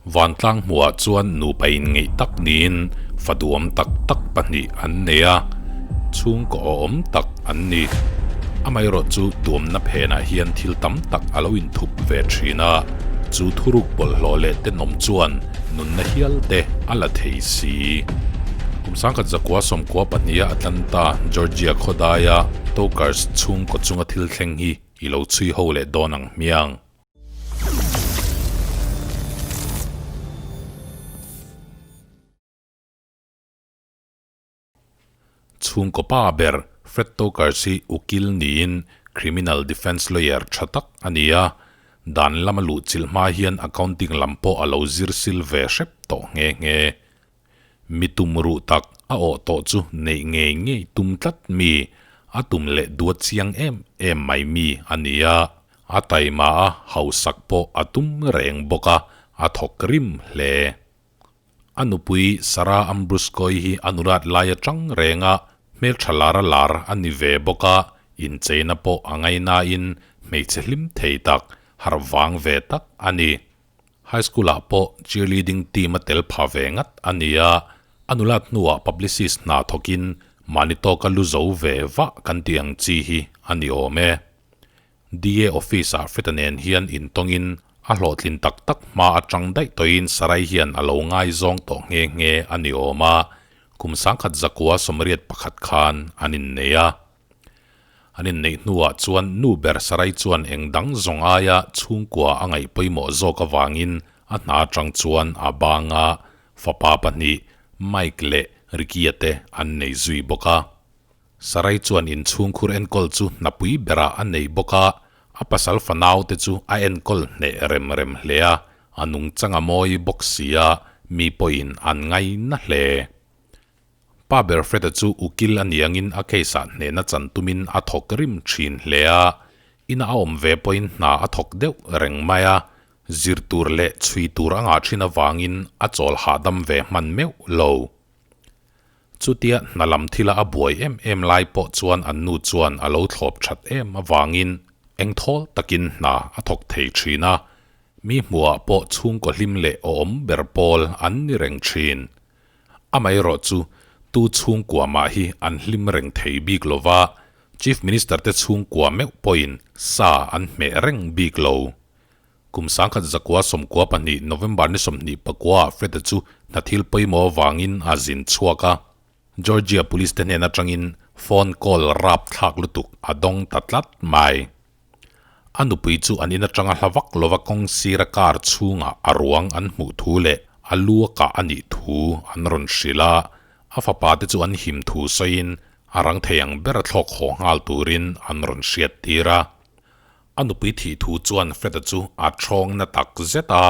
Vantlang hmuhah chuan nupa inngeih tak niin fa duam tak tak pahnih an nei a, chhungkaw awhawm tak an ni. Amaherawh chu duamna phenah hian thil tam tak a lo inthup ve thin a, chu thuruk bawlhhlawh leh tenawm chuan nunna hial te a la thei si. Kum 1992 a Atlanta, Georgia khawdaia Tokars chhungkaw chunga thil thleng hi i lo chhui ho leh dawn ang hmiang. Chhungkaw pa ber Fred Tokars hi ukil niin criminal defence lawyer tha tak a ni a, dan lama luhchilh hma hian accounting lam pawh a lo zir sil ve hrep tawh nghe nghe. Mi tum ruh tak a awh tawh chu neih ngei ngei tum tlat mi, a tum leh duat chiang em em mai mi a ni a, a taima a hausak pawh a tum reng bawk a, a thawk rim hle. A nupui Sarah Ambrusco-i hi a nulat lai atang reng a, hmeltha lar a lar a ni ve bawk a, incheina pawh a ngainain hmeichhe hlim thei tak, harh vang ve tak a ni. High School ah pawh cheerleading team a tel pha ve ngat a ni a, a nulat hnuah publicist hna thawkin mahni tawka lu zo ve vah kan tih ang chi hi a ni awm e. DA office ah Freda nen hian intawngin a hlawhtlin tak tak hma atang daih tawhin Sarai hian a lo ngaizawng tawh nghe nghe a ni awm a, kum 1981 khan an innei a. An inneih hnuah chuan nu ber Sarai chuan eng dang zawng aia chhungkua a ngaih pawimawh zawk avangin a hna atang chuan a bang a, fapa pahnih Mike leh Ricky-a te an nei zui bawk a. Sarai chuan inchhungkhur enkawl chu hnapui berah a nei bawk a, a pasal fanau te chu a enkawl hneh rem rem hle a, a nungchang a mawi bawk si a, mi pawhin an ngaina hle. Pa ber Fred-a chu ukil a niangin a case-ah hnehna chan tumin a thawk rim thin hle a, ina a awm ve pawhin hna a thawk deuh reng mai a, zir tur leh chhui tur a ngah thin avangin a chawl hahdam ve hman meuh lo. Chutia hna lam thila a buai em em lai pawh chuan an nu chuan a lo thlawp that em avangin engthawl takin hna a thawk thei thin a, mi hmuhah pawh chhungkaw hlim leh awm ber pawl an ni reng thin. Amaherawh chu tu chhungkua mah hi an hlim reng thei bik lo va, Chief Minister te chhungkua meuh pawhin sa an hmeh reng bik lo. Kum 1992 November ni 24 ah Fred-a chu hnathil pawimawh avangin a zin chhuak a, Georgia Police te hnen atangin phone call rapthlak lutuk a dawng ta tlat mai. A nupui chu an in atanga hla vak lova kawng sira car chhungah a ruang an hmuh thu leh a lu a kah a nih thu an rawn hrilh a, a fapa te chu an him thu sawiin a rang thei ang ber a thlawk haw nghal turin an rawn hriat tir a. A nupui thih thu chuan Fred-a chu a thawng na tak zet a,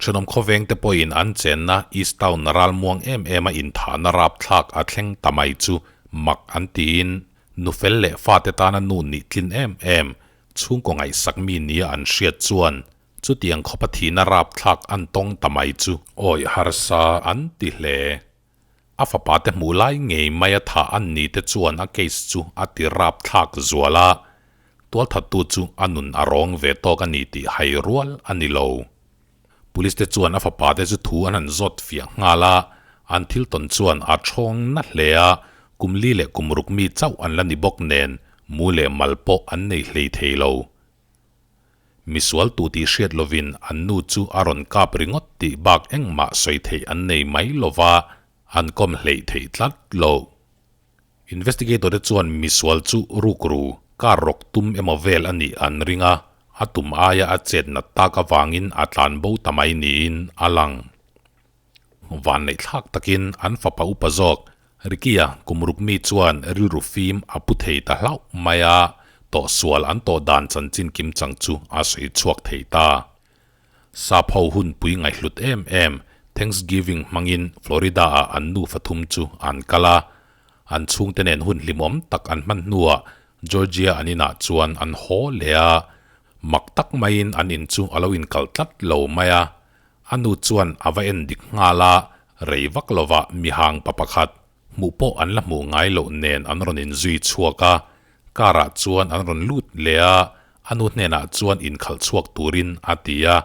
thenawm khawveng te pawhin an chenna East Town ralmuang em em a inthahna rapthlak a thleng ta mai chu mak an tiin Nufel leh fate tana nu nih tlin em em, chhungkaw ngaihsak mi nia an hriat chuan chutiang khawpa thihna rapthlak an tawng ta mai chu awih harsa an ti hle. A fapa te hmuh lai ngei maia thah an ni te chuan a case chu a ti rapthlak zual a, tualthattu chu a nun a rawng ve tawk a ni tih hai rual a ni lo. Police te chuan a fapa te chu thu an han zawt fiah nghal a, an thil tawn chuan a thawng na hle a, kum li leh kum ruk mi chauh an la ni bawk nen mu leh mal pawh an nei hlei thei lo. Misual tu tih hriat lovin an nu chu a rawn kap ringawt tih bak engmah sawi theih an nei mai lova, an kawm hleih theih tlat lo. Investigator te chuan misual chu rukru, car rawk tum emaw vel a nih an ring a, a tum aia a chet nat tak avangin a tlan bo ta mai niin a lang. Vanneihthlak takin an fapa upa zawk, Ricky-a kum ruk mi chuan rilru fim a pu thei ta hlauh mai a, tawhsual an tawh dan chanchin kim chang chu a sawi chhuak thei ta. Sap ho hun pui ngaihhlut em em Thanksgiving hmangin Florida ah an nufa thum chu an kal a. An chhungte nen hun hlimawm tak an hman hnuah Georgia an inah chuan an haw leh a. Mak tak maiin an in chu a lo inkalh tlat lo mai a. A nu chuan a va en dik nghal a, rei vak lovah mihang pa pakhat hmuh pawh an la hmuh ngai loh nen an rawn inzui chhuak a. Car ah chuan an rawn lut leh a, a nu hnenah chuan inkhalh chhuak turin a ti a.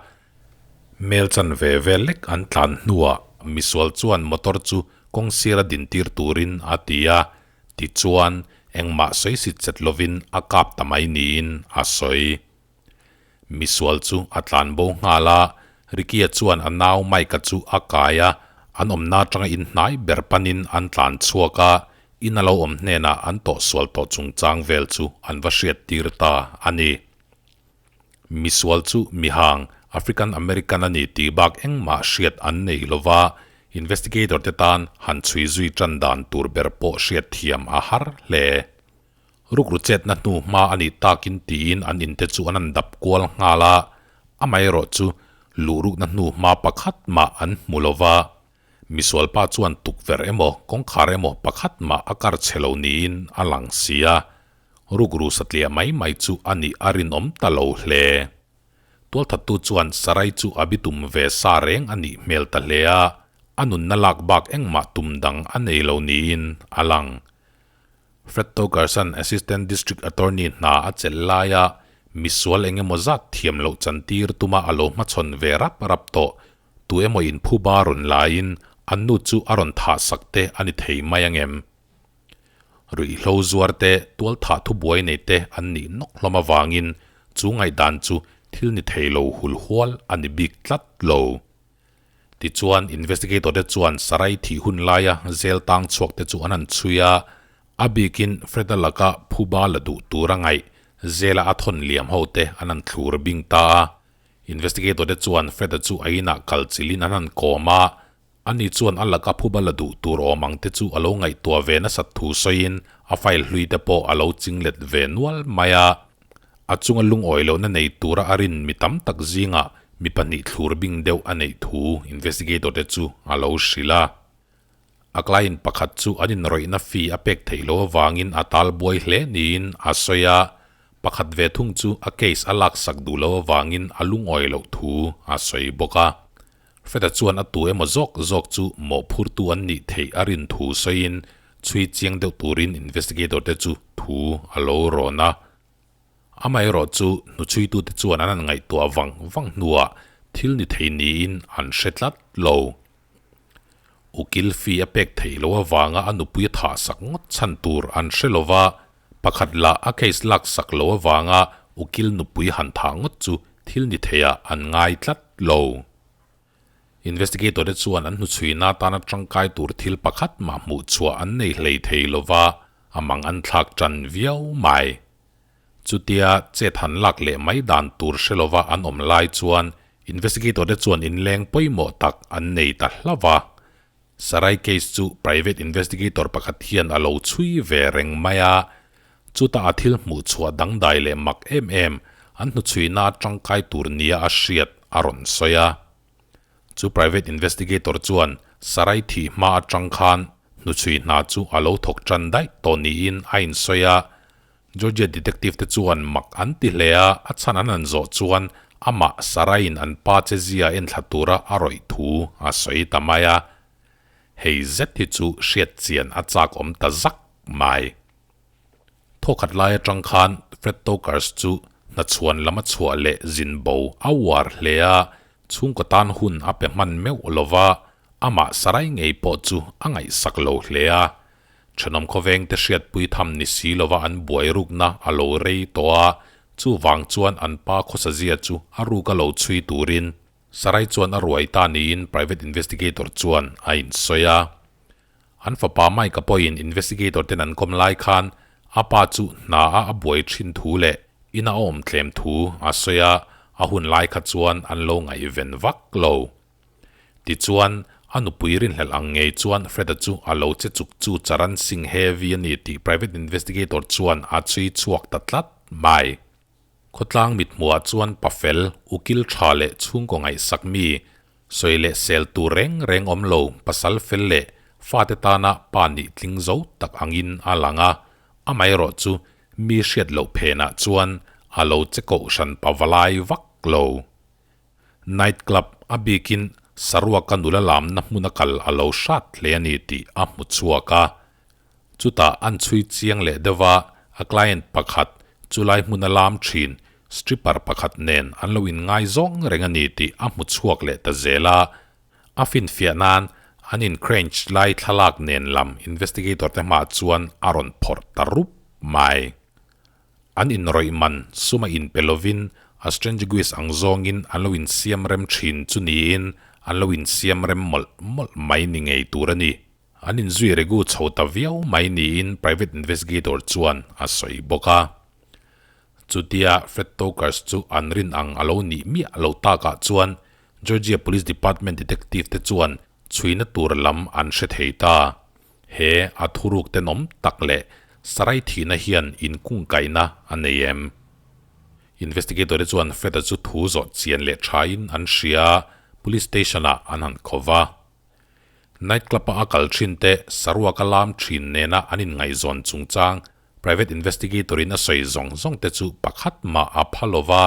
Mel chanve vel lek an tlan hnuah misual chuan motor chu kawng sira dintir turin a ti a, tichuan engmah sawi sit chet lovin a kap ta mai niin a sawi. Misual chu a tlan bo nghal a, Ricky-a chuan a nau Mike-a chu a kai a, an awmna atanga inhnai ber panin an tlan chhuak a, in a lo awm hnenah an tawhsual tawh chungchang vel chu an va hriattir ta a ni. Misual chu mihang, African American a ni tih bak engmah hriat an nei lo va, investigator te tan han chhui zui tan dan tur ber pawh hriat thiam a har hle. Rukru chetna hnu hma a nih takin tiin an inte chu an han dap kual nghal a, amaherawh chu luhrukna hnu hma pakhat mah an hmu lo va. Misual pa chuan tukverh emaw kawngkhar emaw pakhat mah a kar chhe lo niin a lang si a, rukru satliah mai mai chu a nih a rinawm ta lo hle. Tualthattu chuan Sarai chu a bitum ve sa reng a nih hmel ta hle a, a nunna lak bak engmah tum dang a nei lo niin a lang. Fred Togerson Assistant District Attorney hna a chelh laia misual eng emaw zat thiam loh chantir tuma a lo hmachhawn ve rap rap tawh tu emaw inphuba rawn laiin an nu chu a rawn thah sak te a ni thei mai ang em? Ruihhlo zuar te, tualthah thubuai nei te an nih nawk hlawm avangin chu ngaihdan chu thil ni thei lo hulhual a ni bik tlat lo. Tichuan, investigator te chuan Sarai thih hun laia zel tang chhuak te chu an han chhui a, a bikin Freda laka phuba la duh tur a ngaih zela a thawn liam ho te an han thlur bing ta a. Investigator te chuan Freda chu a inah kal chilhin an han kawm a, ani chuan a laka phuba la duh tur awm ang te chu a lo ngaihtuah ve nasat thu sawiin a file hlui te pawh a lo chinglet ve nual mai a. A chunga lungawi lohna nei tura a rin mi tam tak zingah mi pahnih thlur bing deuh a neih thu investigator te chu a lo hrilh a. A client pakhat chu an inrawihna fee a pek theih loh avangin a tal buai hle niin a sawi a, pakhat ve thung chu a case a laksak duh loh avangin a lungawi loh thu a sawi bawk a. Freda chuan a tu emaw zawk zawk chu mawhphurtu an nih theih a rin thu sawiin chhui chiang deuh turin investigator te chu thu a lo rawn a. Amaherawh chu hnuchhuitute chuan an han ngaihtuah vang vang hnuah thil ni thei niin an hre tlat lo. Ukil fee a pek theih loh avanga a nupui a thahsak ngawt chhan tur an hre lo va, pakhat lah a case laksak loh avanga ukil nupui han thah ngawt chu thil ni theiah an ngai tlat lo. Investigator te chuan an hnuchhuina atana tangkai tur thil pakhat mah hmuh chhuah an nei hlei thei lo va, a mang an thlak tan viau mai. Chutia chet han lak leh mai dan tur hre lova an awm lai chuan investigator te chuan inleng pawimawh tak an nei ta hlauh a. Sarai case chu private investigator pakhat hian a lo chhui ve reng mai a, chutah a thil hmuh chhuah dangdai leh mak em em an hnuchhuina tangkai tur nia a hriat a rawn sawi a. Chu private investigator chuan Sarai thih hma atang khan hnuchhui hna chu a lo thawk tan daih tawh niin a insawi a. Georgia detective te chuan mak an ti hle a, a chhan an han zawh chuan amah Saraiin an pa che zia enthla tura a rawih thu a sawi ta mai a. Hei zet hi chu hriat chian a chak awm ta zak mai. Thawkhat lai atang khan Fred Tokars chu hnachhuan lama chhuah leh zin bo a uar hle a, chhungkaw tan hun a pe hman meuh lo va, amah Sarai ngei pawh chu a ngaihsak lo hle a. Thenawm khawveng te hriatpui tham ni si lova an buai rukna a lo rei tawh a, chuvang chuan an pa khawsazia chu a ruk a lo chhui turin Sarai chuan a ruai ta niin private investigator chuan a insawi a. An fapa Mike-a pawhin investigator ten an kawm lai khan a pa chu hna a a buai thin thu leh ina a awm tlem thu a sawi a, a hun lai kha chuan an lo ngaihven vak lo. Tichuan, a nupui rinhlelh ang ngei chuan Fred-a chu a lo che chuk chu Charan Singh Heavy a ni tih private investigator chuan a chhui chhuak ta tlat mai. Khawtlang mithmuhah chuan pafel, ukil tha leh chhungkaw ngaihsak mi, sawi leh sel tur reng reng awm lo, pasal fel leh fate tana pa nih tling zo tak angin a lang a, amaherawh chu mi hriat loh phenah chuan a lo che kohhran pavalai vak lo. Night club a bikin saruaka nula lamna hmuna kal a lo hrat hle a ni tih a hmu chhuak a. Chutah an chhui chiang leh deuh a, a client pakhat chulai hmuna lam thin stripper pakhat nen an lo inngaizawng reng a ni tih a hmu chhuak leh ta zel a. A finfiah nan an in-crange lai thlalak nen lam investigator te hmaah chuan a rawn phawrh ta rup mai. An inrawih man sum a inpe lovin a strangeguis ang zawngin an lo insiam rem thin chu niin an lo insiam rem mawlh mawlh mai ni ngei tur a ni. An inzui regu chho ta viau mai niin private investigator chuan a sawi bawk a. Chutia Fred Tokars chu an rin ang a lo nih miah lo takah chuan Georgia Police Department detective te chuan chhuina tur lam an hre thei ta. He a thuruk tenawm tak leh sarai thihna hian inkungkaihna a nei em? Investigator te chuan Fred-a chu thu zawh chian leh thain an hria a, Police Station-ah an han kho va. Night Club-a a kal thin te saruaka lam thin nena an inngaihzawn chungchang Private Investigator-in a sawi zawng zawng te chu pakhat mah a pha lo va,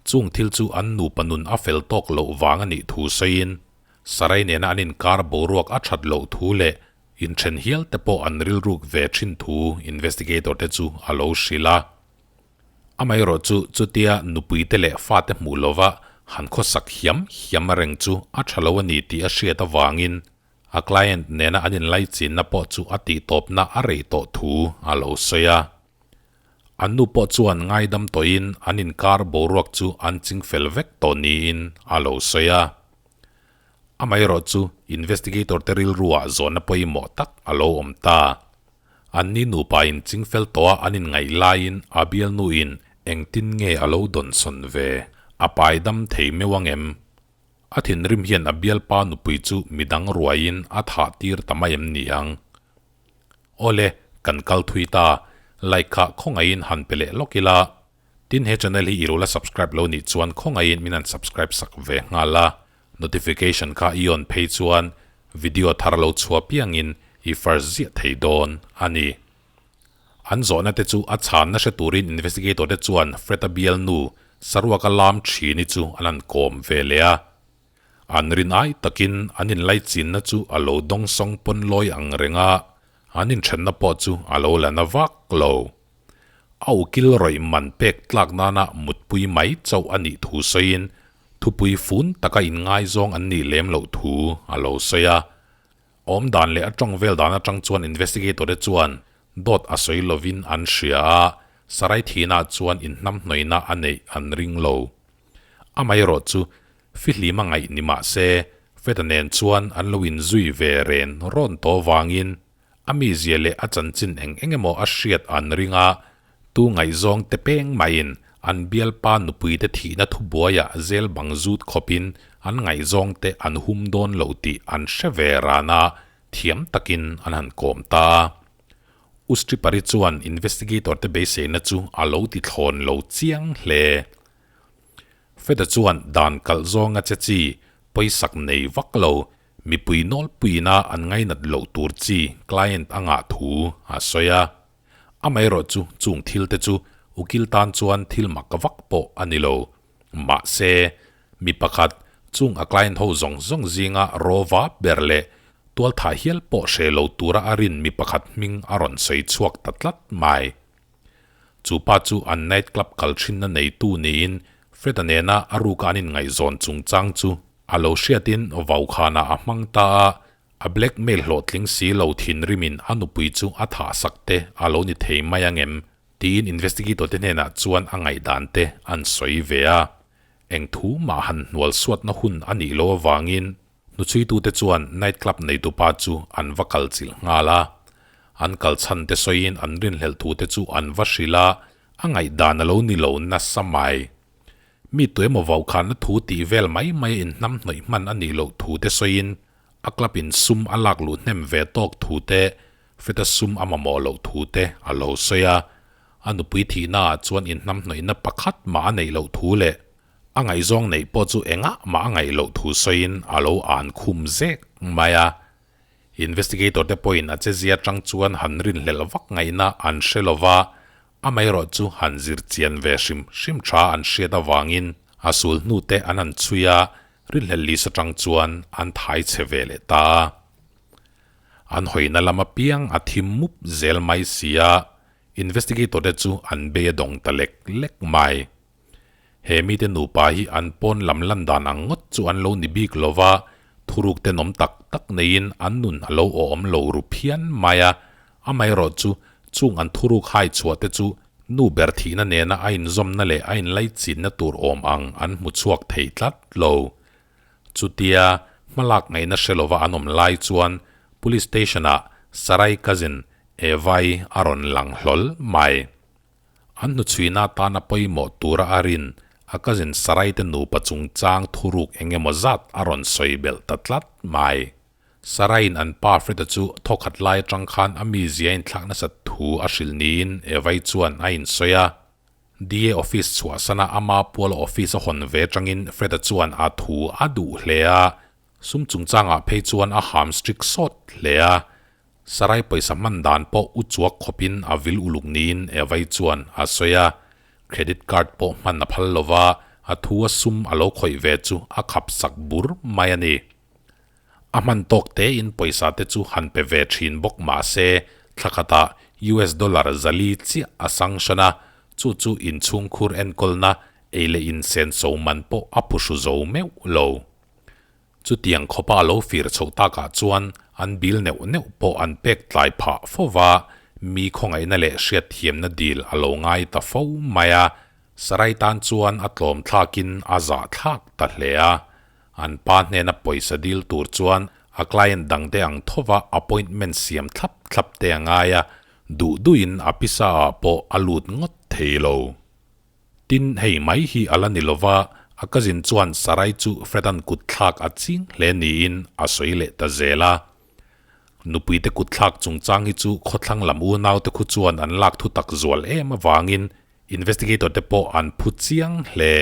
Chung thil chu an nupa nun a fel tawk loh vang a nih thu sawiin, Sarai nena an inkar boruak a that loh thu leh inthen hial te pawh an rilruk ve thin thu investigator te chu a lo hrilh a. Amaherawh chu chutia nupui te leh fate hmuh lova han khawsak hiam hiam reng chu a tha lo a ni tih a hriat avangin a client nena an inlaichinna pawh chu a tihtawpna a rei tawh thu a lo sawi a. An nu pawh chuan ngaidam tawhin an inkar boruak chu an ching fel vek tawh niin a lo sawi a. Amaherawh chu investigator te rilruah zawhna pawimawh tak a lo awm ta. Anni nupa in ching fel tawha an inngaih laiin a bialnuin engtin nge a lo dawnsawn ve? A paidam thei meuh ang em? A thinrim hian a bialpa nupui chu midang ruaiin a thah tir ta mai em ni ang? Awle, kan kal thui ta, like kha khawngaihin han pe leh lawk ila. Tin he channel hi i lo la subscribe lo nih chuan khawngaihin min han subscribe sak ve nghal a, notification kha i on phei chuan video thar lo chhuah piangin i first ziah thei dawn a ni. An zawhna te chu a chhanna hre turin investigator te chuan Fred-a bialnu saruaka lam thini chu an han kawm ve leh a. An rin ai takin an inlaichinna chu a lo dawngsawng pawn lawi ang reng a, an inthenna pawh chu a lo la na vak lo. A ukil rawih man pek tlak nana mutpui mai chauh a nih thu sawiin thupui fun taka inngaizawng an nih lem loh thu a lo sawi a. Awmdan leh a tawng vel dan atang chuan investigator te chuan dawt a sawi lovin an hria a, sarai thihna chuan inhnamhnawihna a neih an ring lo. Amaherawh chu fihlim a ngaih ni mah se, Feta nen chuan an lo inzui ve ren rawn tawh vangin a mizia leh a chanchin eng eng emaw a hriat an ring a, tu ngaihzawng te peng maiin an bialpa nupuite thihna thubuaiah zel bang zut khawpin an ngaihzawng te an hum dawn lo tih an hre ve ran a, thiam takin an han kawm ta a. U Stripper-i chuan investigator te beiseina chu a lo ti thlawn lo chiang hle. Feda chuan dan kalh zawnga che chi pawisak nei vak lo, mipui nawlpuiina an ngainat loh tur chi client a ngah thu a sawi a. Amaherawh chu chung thil te chu ukil tan chuan thil mak vak pawh a ni lo. Mahse, mi pakhat chung a client ho zawng zawng zinga rawva ber leh tualthah hial pawh hre lo tura a rin mi pakhat hming a rawn sawi chhuak ta tlat mai. Chu pa chu an night club kal thinna neitu niin Fred-a nena a ruka an inngaihzawn chungchang chu a lo hriatin vaukhana a hmang ta a, a blackmail hlawhtling si lo thinrimin a nupui chu a thahsak te a lo ni thei mai angem tiin investigator te hnenah chuan a ngaihdan te an sawi ve a. Eng thu mah han hnual suatna hun a nih loh avangin Hnuchhuitute chuan night club neitupa chu an va kal chilh nghal a. An kal chhan te sawiin an rinhlelh thu te chu an va hrilh a, a ngaihdan a lo ni lo nasa mai. Mi tuemaw vaukhana thu tih vel mai mai a inhnam hnawih hman a nih loh thu te sawiin a club in sum a lak luh hnem ve tawk thu te, feta sum a mamawh loh thu te a lo sawi a. A nupui thihnaah chuan inhnam hnawihna pakhat mah a neih loh thu leh A ngaihzawng neih pawh chu engah mah a ngaih loh thu sawiin a lo an khum zek mai a. Investigator te pawhin a chezia atang chuan han rinhlelh vak ngaihna an hre lo va, amaherawh chu han zir chian ve hrim hrim tha an hriat avangin a sul hnu te an han chhui a, rinhlelh list atang chuan an thai chhe ve leh ta a. An hawina lam apiang a thim mup zel mai si a, investigator te chu an bei a dawng ta lek lek mai. He mite nupa hi an pawn lam lan dan ang ngawt chu an lo ni bik lo va, thuruk tenawm tak tak neiin an nun a lo awm lo ru phian mai a. Amaherawhchu, chung an thuruk hai chhuah te chu nu ber thihna nena a inzawmna leh a inlaichinna tur awm ang an hmu chhuak thei tlat lo. Chutia hmalak ngaihna hre lova an awm lai chuan Police Station-ah Sarai cousin Evai a rawn lang hlawl mai. An hnuchhuina atana pawimawh tura a rin a cousin Sarai te nupa chungchang thuruk eng emaw zat a rawn sawi belh ta tlat mai. Saraiin an pa Freda chu thawkhat lai atang khan a mizia inthlak nasat thu a hrilh niin Evai chuan a insawi a. DA office chhuahsana ama puala office a hawn ve atangin Freda chuan a thu a duh hle a, sum chungchangah phei chuan a ham strict sawt hle a. Sarai pawisa hman dan pawh u chuak khawpin a vil uluk niin Evai chuan a sawi a. Credit card pawh hman a phal lova, a thu a sum a lo khawih ve chu a khap sak bur mai a ni. A hman tawk tein pawisa te chu han pe ve thin bawk mah se, thla khatah US dollar 400 chiah a sanction a, chu chu inchhungkhur enkawlna ei leh insenso man pawh a phuhru zo meuh lo. Chutiang khawpa a lo fir chhoh takah chuan an bil neuh neuh pawh an pek tlai phah fo va, mi khawngaihna leh hriatthiamna dil a lo ngai ta fo mai a, Sarai tan chuan a tlawm thlakin a zah thlak ta hle a. An pa hnena pawisa dil tur chuan a client dangte ang thova appointment siam thlap thlap te a ngai a, duh duhin a pisa ah pawh a lut ngawt thei lo. Tin, hei mai hi a la ni lova, a cousin chuan Sarai chu Fred-a'n kut thlak a ching hle niin a sawi leh ta zel a. Nupuite kut thlak chungchang hi chu khawthlang lam unaute khu chuan an lak thu tak zual em avangin investigator te pawh an phu chiang hle.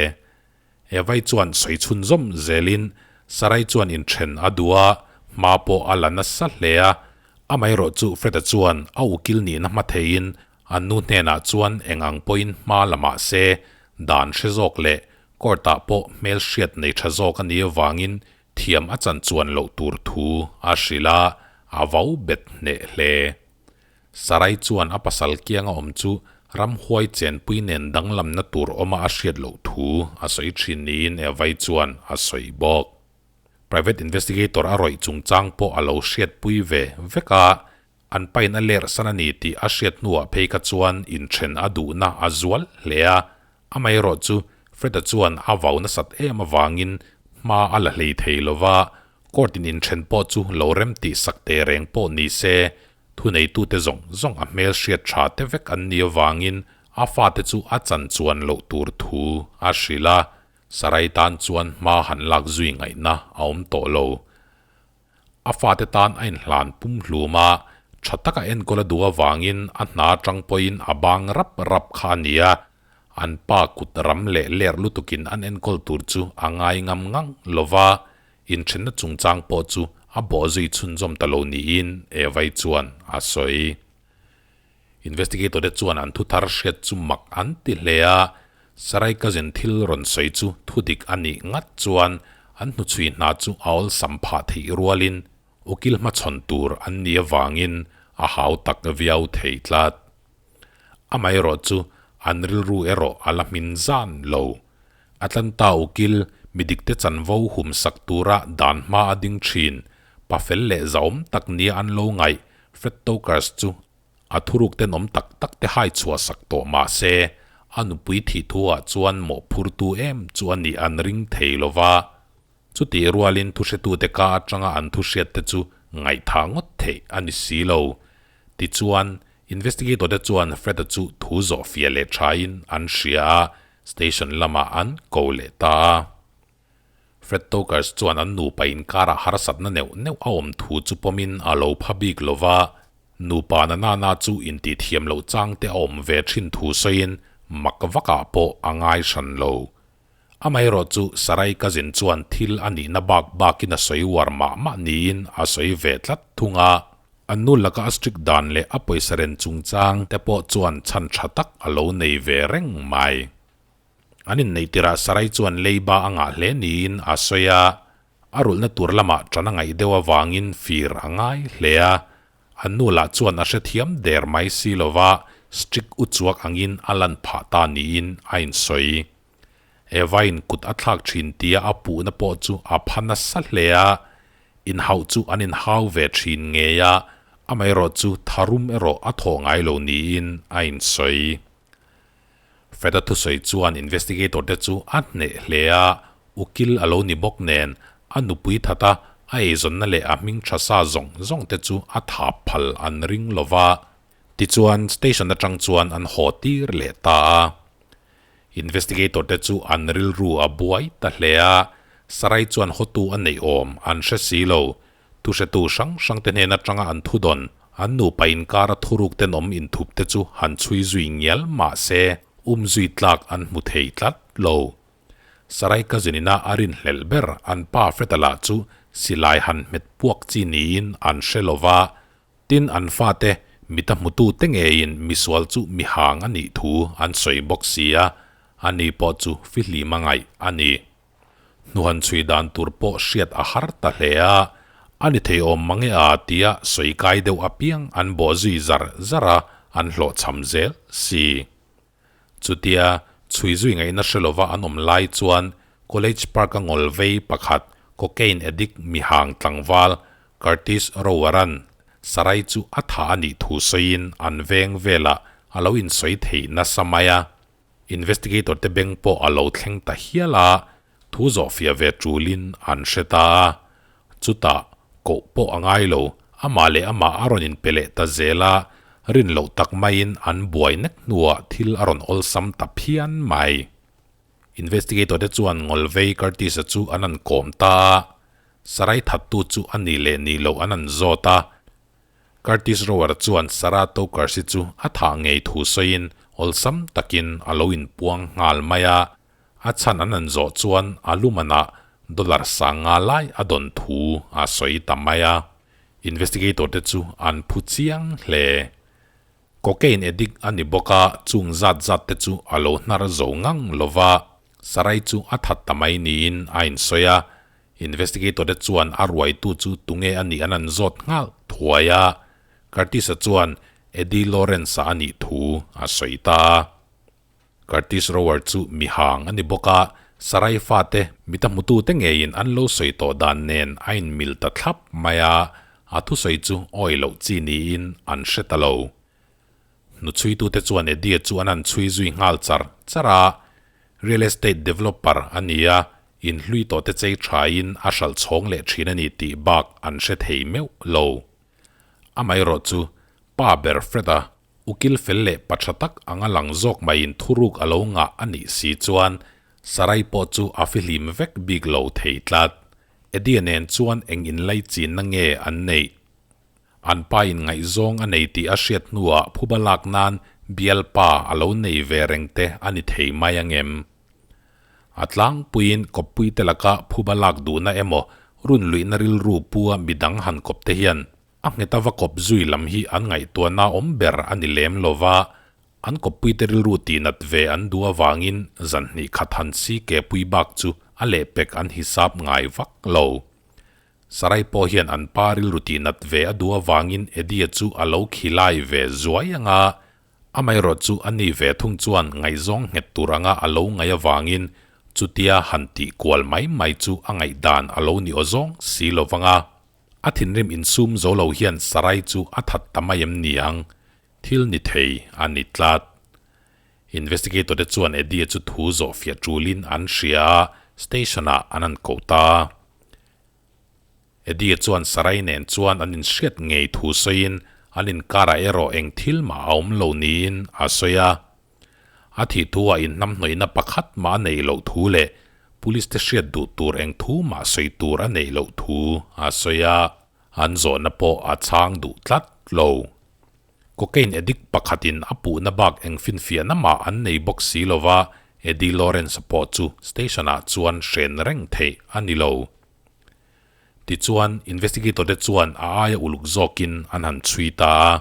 Evai chuan sawi chhunzawm zelin Sarai chuan inthen a duh a, hma pawh a la nasa hle a. Amaherawh chu Freda chuan a ukil nihna hma theiin an nu hnenah chuan eng ang pawhin hma la mah se, dan hre zawk leh court-ah pawh hmelhriat nei tha zawk a nih avangin thiam a chan chuan loh tur thu a hrilh a, a vau bet hneh hle. Sarai chuan a pasal kianga awm chu ramhuai chenpui nen danglamna tur awma a hriat loh thu a sawi thin niin Evai chuan a sawi bawk. Private investigator a rawih chungchang pawh a lo hriatpui ve vek a, an pain a lerh san a ni tih a hriat hnuah phei kha chuan inthen a duhna a zual hle a, amaherawh chu Fred-a chuan a vau nasat em avangin hma a la hlei thei lova, court-in inthen pawh chu lo rem tih sak teh reng pawh ni se, Thuneitute zawng zawng a hmel hriat tha te vek an nih avangin a fate chu a chan chuan loh tur thu a hrilh a, Sarai tan chuan hma han lak zui ngaihna a awm tawh lo. A fate tan a inhlan pum hlum a, tha taka enkawl a duh avangin a hna atang pawhin a bang rap rap kha a ni a, an pa kut ram leh ler lutukin an enkawl tur chu a ngai ngam ngang lo va, Inthenna chungchang pawh chu a bawhzui chhunzawm ta lo niin Evai chuan a sawi. Investigator te chuan an thuthar hriat chu mak an ti hle a, Sarai cousin thil rawn sawi chu thudik a nih ngat chuan an hnuchhui hna chu a awlsam phah theih rualin ukil hmachhawn tur an nih avangin a hau tak viau thei tlat. Amaherawh chu an rilru erawh a la hmin zan lo. Atlanta ukil midikte chanvo hum sak tura dan hma a ding thin, pa fel leh zahawm tak nia an lo ngaih Fred Tokars chu a thuruk tenawm tak tak te hai chhuah sak tawh mah se, a nupui thih thu ah chuan mawhphurtu em chu a nih an ring thei lo va. Chutih rualin thuhretute ka atanga an thuhriat te chu ngaihthah ngawt theih a ni si lo. Tichuan, investigator te chuan Fred-a chu thu zawh fiah leh thain an hria a, Station lamah an ko leh ta a. Fred Tokars chuan an nupa inkarah harsatna neuh neuh a awm thu chu pawmin a lo pha bik lo va, nupa na nana chu intihthiam loh chang te a awm ve thin thu sawiin mak vakah pawh a ngai hran lo. Amaherawh chu Sarai cousin chuan thil a nihna bak bakin a sawi uar mah mah niin a sawi ve tlat thung a. An nu laka a strict dan leh a pawisa ren chungchang te pawh chuan chhan tha tak a lo nei ve reng mai. An inneih tirah Sarai chuan leiba a ngah hle niin a sawi a, a rulhna tur lamah ṭan a ngaih deuh avangin fir a ngai hle a. An nu lah chuan a hrethiam der mai si lova strict uchuak angin a lan phah ta niin a insawi. Eva-in kut a thlak thin tia a puhna pawh chu a pha nasa hle a, inhauh chu an inhau ve thin ngei a, amaherawhchu tharum erawh a thawh ngai lo niin a insawi. Fred-a thusawi chuan investigator te chu a hneh hle a, ukil a lo ni bawk nen a nupui that a, a eizawnna leh a hming tha sa zawng zawng te chu a thap phal an ring lo va. Tichuan station atang chuan an haw tir leh ta a. Investigator te chu an rilru a buai ta hle a, Sarai chuan hotu a neih awm an hre si lo. Thuhretu hrang hrang te hnen atanga an thudawn, an nupa inkara thuruk tenawm inthup te chu han chhui zui ngial mah se um zui tlak an hmu thei tlat lo. Sarai cousin ina a rinhlelh ber an pa Fred-a lah chu silai han hmet puak chi niin an hre lo va, Tin, an fate mita hmutute ngeiin misual chu mihang a nih thu an sawi bawk si a, ani pawh chu fihlim a ngaih a ni. Hnuhan chhui dan tur pawh hriat a har ta hle a, a ni thei awm mange a tia sawi kai deuh apiang an bawh zui zar zar a, an hlawhchham zel si. Chutia chhui zui ngaihna hre lova an awm lai chuan College Park-a ngawl vei pakhat cocaine addict mihang tlangval Curtis Rower-a'n Sarai chu a tha a nih thu sawiin an veng velah a lo insawi thei nasa mai a. Investigator te beng pawh a lo thleng ta hial a, thu zawhfiah ve tulin an hre ta a. Chutah koh pawh a ngai lo, amah leh amah a rawn inpe leh ta zel a, rin loh tak maiin an buai nek hnuah thil a rawn awlsam ta phian mai. Investigator te chuan Ngawlvei Curtis-a chu an han kawm ta a, Sarai thattu chu a ni leh ni loh an han zawt a. Curtis Rower chuan Sarah Tokers-i chu a thah ngei thu sawiin awlsam takin a lo inpuang nghal mai a. A chhan an han zawh chuan a lumanah dollar 5000 lai a dawn thu a sawi ta mai a. Investigator te chu an phu chiang hle. Cocaine addict a ni bawk a, chung zat zat te chu a lo hnar zo ngang lo va, Sarai chu a that ta mai niin a insawi a. Investigator te chuan a ruaitu chu tunge a nih an han zawt nghal thuai a. Curtis-a chuan Eddie Lawrence-a a nih thu a sawi ta a. Curtis Rower chu mihang a ni bawk a, Sarai fate mita hmutute ngeiin an lo sawi tawh dan nen a inmil ta thlap mai a, a thusawi chu awi loh chi niin an hre ta lo. Hnuchhuitute chuan Eddie chu an han chhui zui nghal char char a, real estate developer a ni a, inhlui tawhte chei thain a hralh chhawng leh thin a ni tih bak an hre thei meuh lo. Amaherawhchu chu pa ber Fred-a Ukil fel leh pa tha tak anga lang zawk maiin thuruk a lo ngah a nih si chuan Sarai pawh chu a fihlim vek bik lo thei tlat. Eddie nen chuan eng inlaichinna nge an neih? An pa in ngaihzawng a nei tih a hriat hnuah phuba lak nan bialpa a lo nei ve reng te a ni thei mai angem? A tlangpuiin kawppuite laka phuba lak duhna emaw runluihna rilru pua midang han kawp te hian A ngheta va kawp zui lam hi an ngaihtuahna awm ber a ni lem lo va, an kawppuite rilru tihnat ve an duh avangin zan hnih khat han si ke pui bak chu a lehpek an hisap ngai vak lo. Sarai pawh hian an pa rilru tihnat ve a duh avangin Eddie-a chu a lo khilai ve zuai ang a, amaherawh chu a ni ve thung chuan ngaihzawng nghet tur anga a lo ngaih avangin chutia han tih kual mai mai chu a ngaihdan a lo ni awzawng si lo vang a. A thinrim insum zo lo hian Sarai chu a that ta mai em ni ang? Thil ni thei a ni tlat. Investigator te chuan Eddie chu thu zawh fiah tulin an hria a, station ah an han koh ta. Eddie chuan Sarai nen chuan an inhriat ngei thu sawiin an inkarah erawh eng thil mah a awm lo niin a sawi a. A thih thu ah inhnamhnawihna pakhat mah a neih loh thu leh Police te hriat duh tur eng thu mah sawi tur a neih loh thu a sawi a, an zawhna pawh a chhang duh tlat lo. Cocaine addict pakhatin a puhna bak eng finfiahna mah an nei bawk si lova, Eddie Lawrence-a pawh chu station-ah chuan hren reng theih a ni lo. Tichuan, investigator te chuan a aia uluk zawkin an han chhui ta a.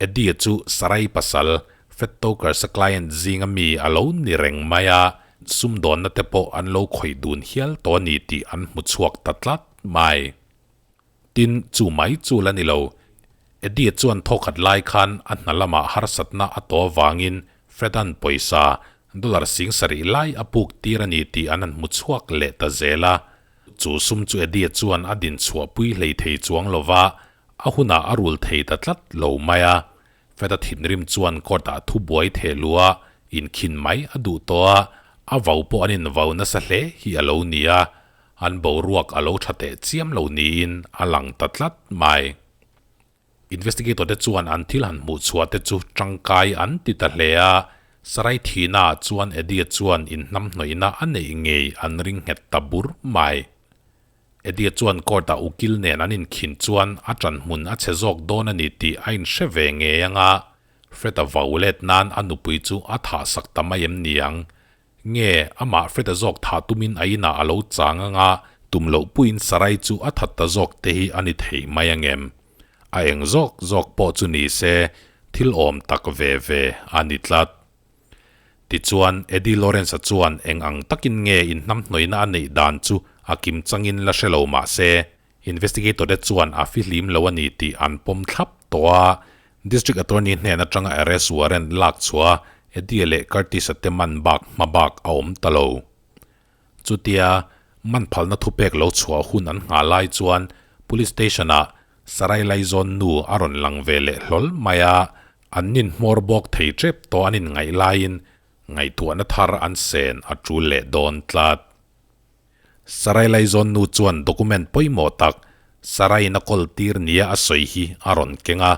Eddie-a chu Sarai pasal, Fred Tokers-a client zinga mi a lo ni reng mai a, sumdawnna te pawh an lo khawih dun hial tawh a ni tih an hmu chhuak ta tlat mai. Tin, chu mai chu la ni lo. Eddie-a chuan thawkhat lai khan a hna lamah harsatna a tawh avangin Fred-a'n pawisa Dollar 70,000 lai a puk tir a ni tih an han hmu chhuak leh ta zel a. Chu sum chu Eddie-a chuan a din chhuah pui hlei thei chuang lo va, a hunah a rul thei ta tlat lo mai a. Feta thinrim chuan court-ah thu buai theh luh a, inkhin mai a duh tawh a, a vau pawh an invau nasa hle hi a lo ni a, an boruak a lo tha teh chiam lo niin a lang ta tlat mai. Investigator te chuan an thil han hmuh chhuah te chu tangkai an ti ta hle a, Sarai thihna ah chuan Eddie chuan inhnamhnawihna a neih ngei an ring nghet ta bur mai. Eddie chuan court ah ukil nen an inkhin chuan a ṭan hmun a chhe zawk dawn a ni tih a inhre ve ngei anga Fred-a vau let nan a nupui chu a thah sak ta mai em niang? Nge amah Fred-a zawk thah tumin a inah a lo chang anga tum loh puiin Sarai chu a that ta zawk te hi a ni thei mai angem? A eng zawk zawk pawh chu ni se thil awm tak ve ve a ni tlat. Tichuan, Eddie Lawrence-a chuan eng ang takin nge inhnamhnawihna a neih dan chu a kim changin la hre lo mah se, investigator-te chuan a fihlim lo a ni tih an pawm thlap tawh a. District Attorney hnen atanga arrest warrant lak chhuah a Eddie-a leh Curtis-a te man bak hma bak a awm ta lo. Chutia, man phalna thupek lo chhuah hun an nghah lai chuan Police Station-ah Sarai Laizawn nu a rawn lang ve leh hlawl mai a, An ninhmawr bawk thei tep tawh an inngaih laiin ngaihtuahna thar an sen a tul leh dawn tlat. Sarai Laizawn nu chuan document pawimawh tak Saraiin a kawl tir nia a sawi hi a rawn keng a,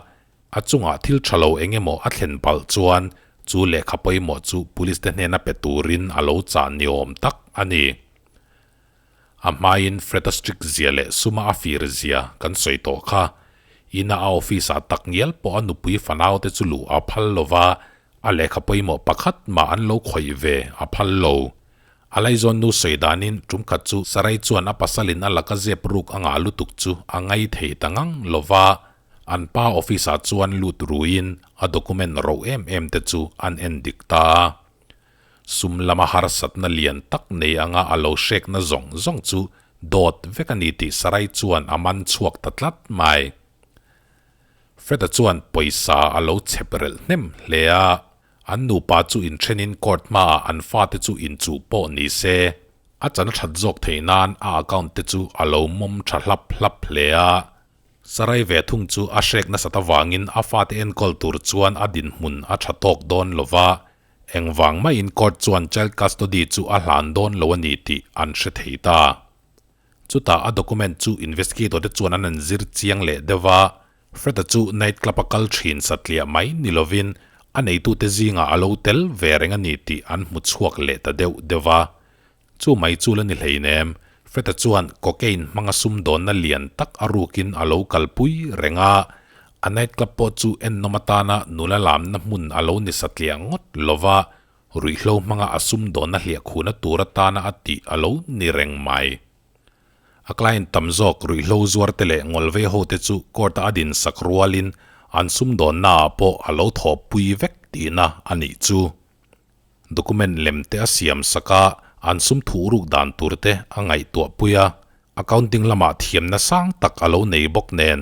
a chungah thil tha lo eng emaw a thlen palh chuan chu lehkha pawimawh chu police te hnena pe turin a lo chah ni awm tak a ni. A hmain Freda strict zia leh suma a fir zia kan sawi tawh kha. Ina a office-ah tak ngial pawh a nupui fanaute chu luh a phal lo va, a lehkha pawimawh pakhat mah an lo khawih ve a phal lo. A laizawn nu sawi danin tum khat chu Sarai chuan a pasalin a laka zep ruk a ngah lutuk chu a ngai thei ta ngang lo va, an pa office-ah chuan lut ruiin a document roh em em te chu an en dik ta a. Sum lama harsatna lian tak nei anga a lo hrekna zawng zawng chu dawt vek a ni tih Sarai chuan a man chhuak ta tlat mai. Fred-a chuan pawisa a lo chhep relh hnem hle a, an nupa chu inthenin court hmaah an fate chu inchuh pawh ni se, a chan a that zawk theih nan a account te chu a lo mawm tha hlap hlap hle a. Sarai ve thung chu a hrek nasat avangin a fate enkawl tur chuan a dinhmun a tha tawk dawn lo va, Engvang maiin court chuan child custody chu a hlan dawn lo a ni tih an hre thei ta. Chutah a document chu investigator te chuan an an zir chiang leh deuh a, Fred-a chu night club a kal thin satliah mai ni lovin a neitute zingah a lo tel ve reng a ni tih an hmu chhuak leh ta deuh deuh a. Chu mai chu la ni hleinem, Fred-a chuan cocaine hmanga sumdawnna lian tak a rukin a lo kalpui reng a, a night club pawh chu ennawm atana nula lamna hmun a lo ni satliah ngawt lo va, ruihhlo hmanga a sumdawnna hliahkhuhna tur atana a tih a lo ni reng mai. A client tam zawk ruihhlo zuarte leh ngawlvei hote chu court-a a dinsak rualin an sumdawnnaah pawh a lo thawhpui vek tihna a nih chu. Document lem te a siam sak a, an sum thuh ruk dan tur te a ngaihtuah pui a, accounting lamah thiamna sang tak a lo nei bawk nen,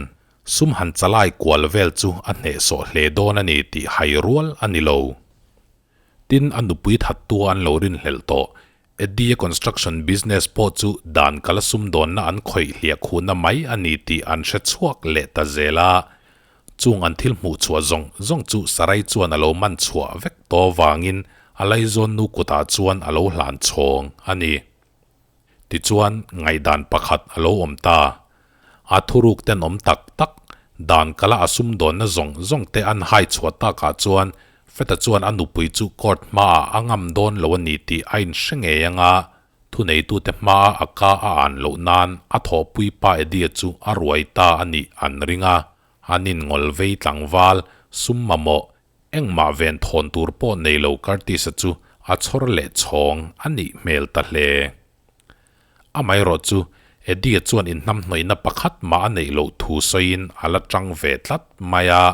sum han chalai kual vel chu a hnehsawh hle dawn a ni tih hai rual a ni lo. Tin, a nupui thattua an lo rinhlelh tawh, Eddie-a construction business pawh chu dan kala sumdawnna an khawih hliah khuhna mai a ni tih an hre chhuak leh ta zel a, Chung an thil hmuh chhuah zawng zawng chu Sarai chuan a lo man chhuah vek tawh avangin a laizawn nu kutah chuan a lo hlan chhawng a ni. Tichuan, ngaihdan pakhat a lo awm ta. A thuruk tenawm tak tak, dan kala a sumdawnna zawng zawng te an hai chhuah takah chuan Feta chuan a nupui chu court hmaah a ngam dawn lo a ni tih a inhre ngei anga Thuneitute hmaa a ka a an loh nan a thawhpui pa Eddie-a chu a ruai ta a nih an ring a, an inngawl vei tlangval, sum mamawh, engmah ven thawn tur pawh nei lo Curtis-a chu a chhawr leh chhawng a nih hmel ta hle. Amaherawh chu Eddie-a chuan inhnamhnawihna pakhat mah a neih loh thu sawiin a la tang ve tlat mai a,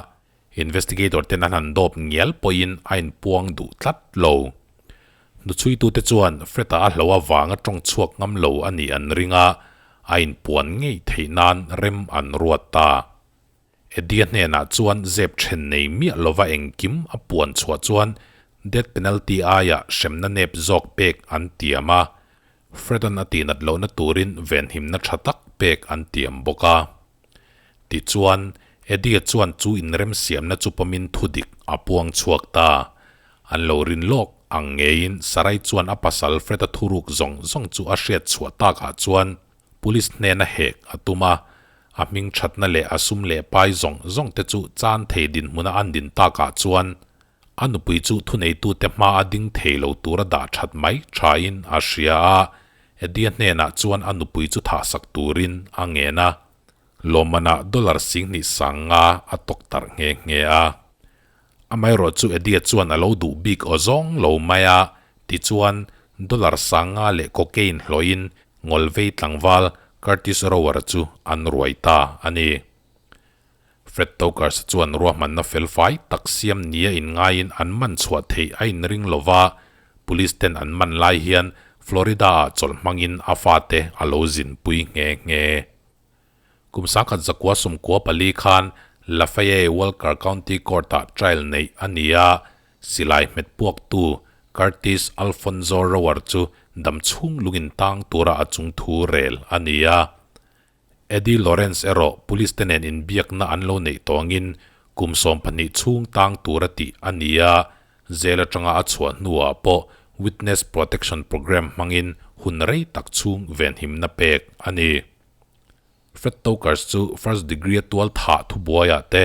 Investigator ten an han dawp ngial pawhin a inpuang duh tlat lo. Hnuchhuitute chuan Fred-a a hlo avanga tawng chhuak ngam lo a nih an ring a, a inpuan ngei theih nan rem an ruat ta. Eddie-a hnenah chuan zep then nei miah lova engkim a puan chhuah chuan Death penalty aiah hremna nep zawk pek an tiam a, Fred-a'n a tihnat lohna turin venhimna tha tak pek an tiam bawk a. Tichuan, Eddie-a chuan chu inremsiamna chu pawmin thudik a puang chhuak ta. An lo rin lawk ang ngeiin Sarai chuan a pasal Fred-a thuruk zawng zawng chu a hriat chhuah takah chuan Police hnena hek a tum a, a hming thatna leh a sum leh pai zawng zawng te chu chan thei dinhmuna an din takah chuan a nupui chu thuneitute hma a ding thei lo tura dah that mai thain a hria a, Eddie-a hnenah chuan a nupui chu thahsak turin a ngen a, lawmmanah dollar 25 nga a tawk tarh nghe nghe a. Amaherawh chu Eddie-a chuan a lo duh bik aw zawng lo mai a, tichuan dollar 50 leh cocaine hlawhin ngawlvei tlangval Curtis Rower-a chu an ruai ta a ni. Fred Tokars-a chuan ruahmanna felfai tak siam nia inngaiin an man chhuah theih a inring lo va, police ten an man lai hian Florida-ah chawlh hmangin a fate a lo zinpui nghe nghe. Kum 1994 khan Lafayette Walker County Court-ah trial neih a ni a, silai hmet puaktu Curtis Alfonzo Rower chu damchhung lungin tang tura a chungthu rel a ni a. Eddie Lawrence erawh police te nen inbiakna an lo neih tawngin kum 12 chhung tang tura tih a ni a, jail atanga a chhuah hnuah pawh Witness Protection Program hmangin hun rei tak chhung venhimna pek a ni. Fred Tokars chu first degree a tual thah thubuaiah te,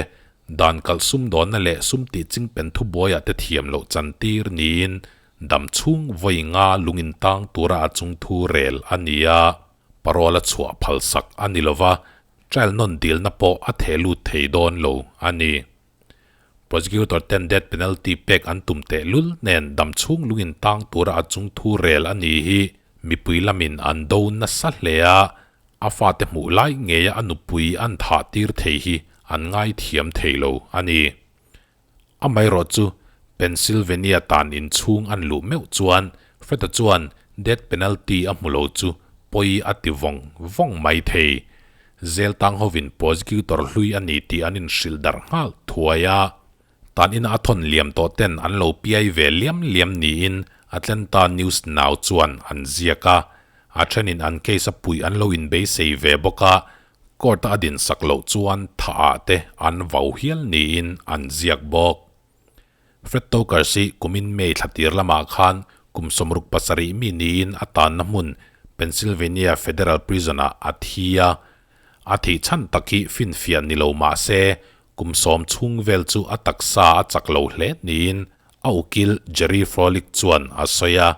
dan kalh sumdawnna leh sum tih chingpen thubuaiah te thiam loh chantir niin dam chhung vawi nga lungin tang tura a chungthu rel a ni a. Parole a chhuah phalsak a ni lova, trial nawn dilna pawh a theh lut thei dawn lo a ni. Prosecutor ten death penalty pek an tum teh lul nen dam chhung lungin tang tura a chungthu rel a ni hi mipui lamin an do nasa hle a, a fate hmuh lai ngeia a nupui an thah tir thei hi an ngaithiam thei lo a ni. Amaherawh chu Pennsylvania tan inchhung an luh meuh chuan Fred-a chuan death penalty a hmu lo chu pawi a ti vawng vawng mai thei. Zel tang hovin prosecutor hlui a ni tih an inhrilh darh nghal thuai a. Tan ina a thawn liam tawh ten an lo piai ve liam liam niin Atlanta News Now chuan an ziak a. A thenin an case a puih an lo inbeisei ve bawk a, Court-a a dinsak loh chuan thaah te an vau hial niin an ziak bawk. Fred Tokars hi kumin May thla tir lamah khan kum 67 mi niin a tanna hmun Pennsylvania Federal Prison-ah a thi a. A thih chhan tak hi finfiah ni lo mah se, kum 10 chhung vel chu a taksa a chak lo hle niin a ukil Jerry Froelich chuan a sawi a.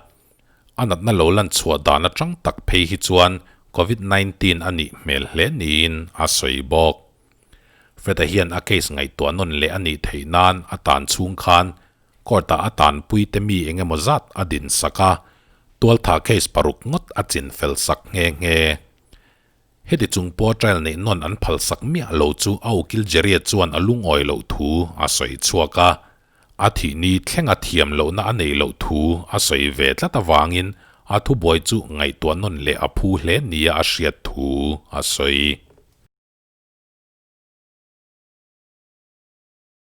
A natna lo lan chhuah dan atang tak phei hi chuan Covid 19 a nih hmel hle niin a sawi bawk. Fred-a hian a case ngaihtuah nawn leh a nih theih nan a tan chhung khan court-ah a tanpuite mi eng emaw zat a din sak a, tualtha case paruk ngawt a chin fel sak nghe nghe. Heti chung pawh trial neih nawn an phal sak miah lo chu a ukil Jerry-a chuan a lungawi loh thu a sawi chhuak a. A thih ni thlenga thiam lohna a neih loh thu a sawi ve tlat avangin a thubuai chu ngaihtuah nawn leh a phu hle nia a hriat thu a sawi.